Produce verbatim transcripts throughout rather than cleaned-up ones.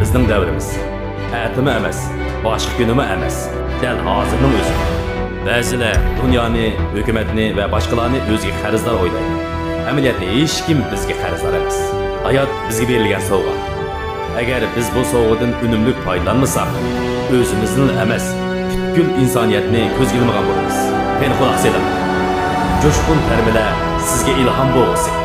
بىزنىڭ دەۋرىمىز. ئەتىمۇ ئەمەس، باشقا كۈنىمۇ ئەمەس، دەل ھازىرنىڭ ئۆزى. بەزىلەر دۇنيانى، ھۆكۈمەتنى ۋە باشقىلارنى ئۆزىگە قەرزدار ئويلايدۇ. ئەمەلىيەتتە ھېچكىم بىزگە قەرزدار ئەمەس. ھايات بىزگە بېرىلگەن سوۋغا. ئەگەر بىز بۇ سوۋغىدىن ئۈنۈملۈك پايدىلانمىساق، ئۆزىمىزنىلا ئەمەس، پۈتكۈل ئىنسانىيەتنى كۆزگە ئىلمىغان بولىمىز. قېنى، قۇلاق سېلىڭ. جۇشقۇن تەرمىلەر سىزگە ئىلھام بولغۇسى.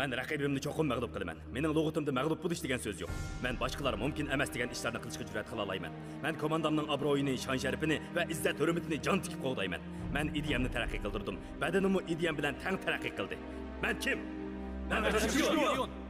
مەن رەقىبىمنى چوقۇم مەغلۇپ قىلىمەن. مېنىڭ لۇغىتىمدا مەغلۇپ بولۇش دېگەن سۆز يوق. مەن باشقىلار مۇمكىن ئەمەس دېگەن ئىشلارنى قىلىشقا جۈرئەت قىلالايمەن. مەن كوماندامنىڭ ئابرۇيىنى، شان-شەرىپىنى ۋە ئىززەت-ھۆرمىتىنى جان تىكىپ قوغدايمەن. مەن ئىدىيەمنى تەرەققىي قىلدۇردۇم. بەدىنىممۇ ئىدىيەم بىلەن تەڭ تەرەققىي قىلدى. مەن كىم؟ مەن رەقىبىم.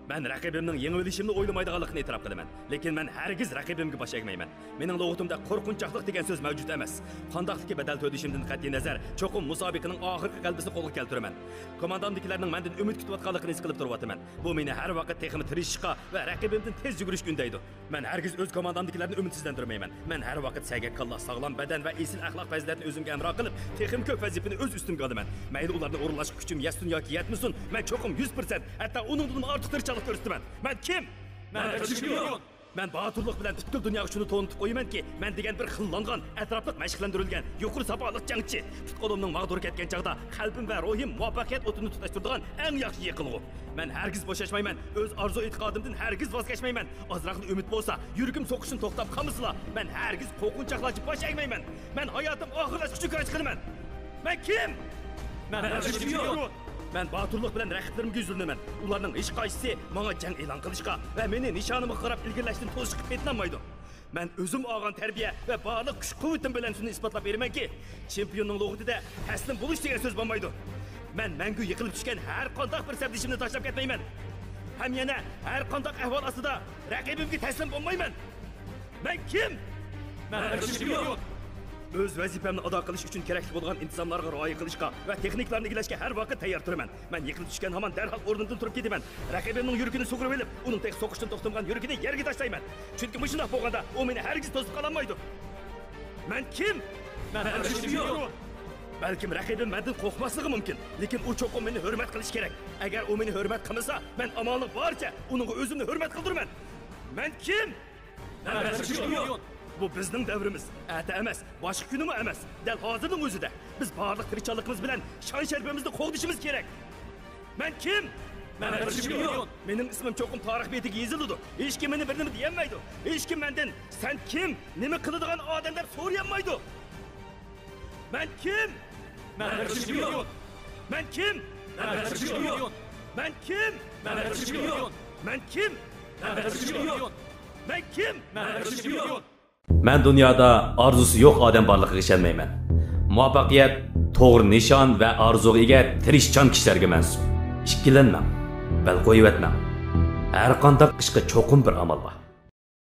مەن رەقىبىمنىڭ يېڭىۋېلىشىمنى ئويلىمايدىغانلىقىنى ئېتىراپ قىلىمەن. لېكىن مەن ھەرگىز رەقىبىمگە باش ئەگمەيمەن. مېنىڭ لۇغىتىمدا قورقۇنچاقلىق دېگەن سۆز مەۋجۇت ئەمەس. قانداقتىكى بەدەل تۆلىشىمدىن قەتئىينەزەر، چوقۇم مۇسابىقىنىڭ ئاخىرقى غەلىبىسىنى قولغا كەلتۈرىمەن. كوماندامدىكىلەرنىڭ مەندىن ئۈمىد كۈتۈۋاتقانلىقىنى ھېس قىلىپ تۇرۇۋاتىمەن. بۇ مېنى ھەر ۋاقىت تېخىمۇ تىرىشىشقا ۋە رەقىبىمدىن تېز يۈگۈرۈشكە ئۈندەيدۇ. مەن ھەرگىز ئۆز كوماندامدىكىلەرنى ئۈمىدسىزلەندۈرمەيمەن. مەن ھەر ۋاقىت سەگەك كاللا، ساغلام بەدەن ۋە ئېسىل ئەخلاق پەزىلەتنى ئۆزۈمگە ھەمراھ قىلىپ، تېخىمۇ كۆپ ۋەزىپىنى ئۆز ئۈستۈمگە ئالىمەن. مەيلى ئۇلارنى ئورۇنلاشقا كۈچۈم يەتسۇن ياكى يەتمىسۇن، مەن چوقۇم يۈز پىرسەنت، ھەتتا ئۇنىڭدىنمۇ ئارتۇق تىرىشچانلىق كۆرسىتىمەن. مەن كىم؟ مەن باتۇرلۇق بىلەن پۈتكۈل دۇنياغا شۇنى تونۇتۇپ قويىمەنكى، مەن دېگەن بىر خىللانغان، ئەتراپلىق مەشىقلەندۈرۈلگەن، يۇقىرى ساپالىق جەڭچى. پۇت-قولۇمنىڭ ماغدۇرى كەتكەن چاغدا قەلبىم ۋە روھىم مۇۋەپپەقىيەت ئوتىنى تۇتاشتۇرىدىغان ئەڭ ياخشى يېقىلغۇ. مەن ھەرگىز بوشاشمايمەن، ئۆز ئارزۇ-ئېتىقادىمدىن ھەرگىز ۋاز كەچمەيمەن. ئازراقلا ئۈمىد بولسا، يۈرىكىم سوقۇشتىن توختاپ قالمىسىلا، مەن ھەرگىز قورقۇنچاقلارچە باش ئەگمەيمەن. مەن ھاياتىم ئاخىرلاشقۇچە كۈرەش قىلىمەن. مەن كىم؟ مەن باتۇرلۇق بىلەن رەقىبلىرىمگە يۈزلىنىمەن. ئۇلارنىڭ ھېچقايسىسى ماڭا جەڭ ئېلان قىلىشقا ۋە مېنى نىشانىمغا قاراپ ئىلگىرىلەشتىن توسۇشقا پېتىنالمايدۇ. مەن ئۆزۈم ئالغان تەربىيە ۋە بارلىق كۈچ-قۇۋۋىتىم بىلەن شۇنى ئىسپاتلاپ بېرىمەنكى، چېمپىيوننىڭ لۇغىتىدە تەسلىم بولۇش دېگەن سۆز بولمايدۇ. مەن مەڭگۈ يىقىلىپ چۈشكەن ھەر قانداق بىر سەپدىشىمنى تاشلاپ كەتمەيمەن. ھەم يەنە ھەر قانداق ئەھۋال ئاستىدا رەقىبىمگە تەسلىم بولمايمەن. مەن كىم؟ مەن چېمپىيون. ئۆز ۋەزىپەمنى ئادا قىلىش ئۈچۈن كېرەكلىك بولغان ئىنتىزاملارغا رىئايە قىلىشقا ۋە تېخنىكىلارنى ئىگىلەشكە ھەر ۋاقىت تەييار تۇرىمەن. مەن يىقىلىپ چۈشكەن ھامان دەرھال ئورنۇمدىن تۇرۇپ كېتىمەن. رەقىبىمنىڭ يۈرىكىنى سۇغۇرۇۋېلىپ، ئۇنىڭ تېخى سوقۇشتىن توختىمىغان يۈرىكىنى يەرگە تاشلايمەن. چۈنكى مۇشۇنداق بولغاندا ئۇ مېنى ھەرگىز توسۇپ قالالمايدۇ. مەن كىم؟ مەن چېمپىيون. بەلكىم رەقىبىم مەندىن قورقماسلىقى مۇمكىن، لېكىن ئۇ چوقۇم مېنى ھۆرمەت قىلىشى كېرەك. ئەگەر ئۇ مېنى ھۆرمەت قىلمىسا، مەن ئامالنىڭ بارىچە ئۇنىڭغا ئۆزۈمنى ھۆرمەت قىلدۇرىمەن. مەن كىم؟ مەن چېمپىيون. بۇ بىزنىڭ دەۋرىمىز. ئەتە ئەمەس، باشقا كۈنىمۇ ئەمەس. دەل ھازىرنىڭ ئۆزىدە بىز بارلىق تىرىشچانلىقىمىز بىلەن شان-شەرىپىمىزنى قوغدىشىمىز كېرەك. مەن كىم؟ مەن چېمپىيون. مېنىڭ ئىسمىم چوقۇم تارىخ بېتىگە يېزىلىدۇ. ھېچكىم مېنى بىر نېمە دېيەلمەيدۇ. ھېچكىم مەندىن، «سەن كىم؟ نېمە قىلىدىغان ئادەم؟» دەپ سورىيالمايدۇ. مەن كىم؟ مەن چېمپىيون. مەن كىم؟ مەن چېمپىيون. مەن كىم؟ مەن چېمپىيون. مەن كىم؟ مەن چېمپىيون. مەن كىم؟ مەن چېمپىيون. مەن دۇنيادا ئارزۇسى يوق ئادەم بارلىقىغا ئىشەنمەيمەن. مۇۋەپپەقىيەت توغرا نىشان ۋە ئارزۇغا ئىگە تىرىشچان كىشىلەرگە مەنسۇپ. ئىككىلەنمەڭ، بەل قويۇۋەتمەڭ. ھەر قانداق ئىشقا چوقۇم بىر ئامال بار.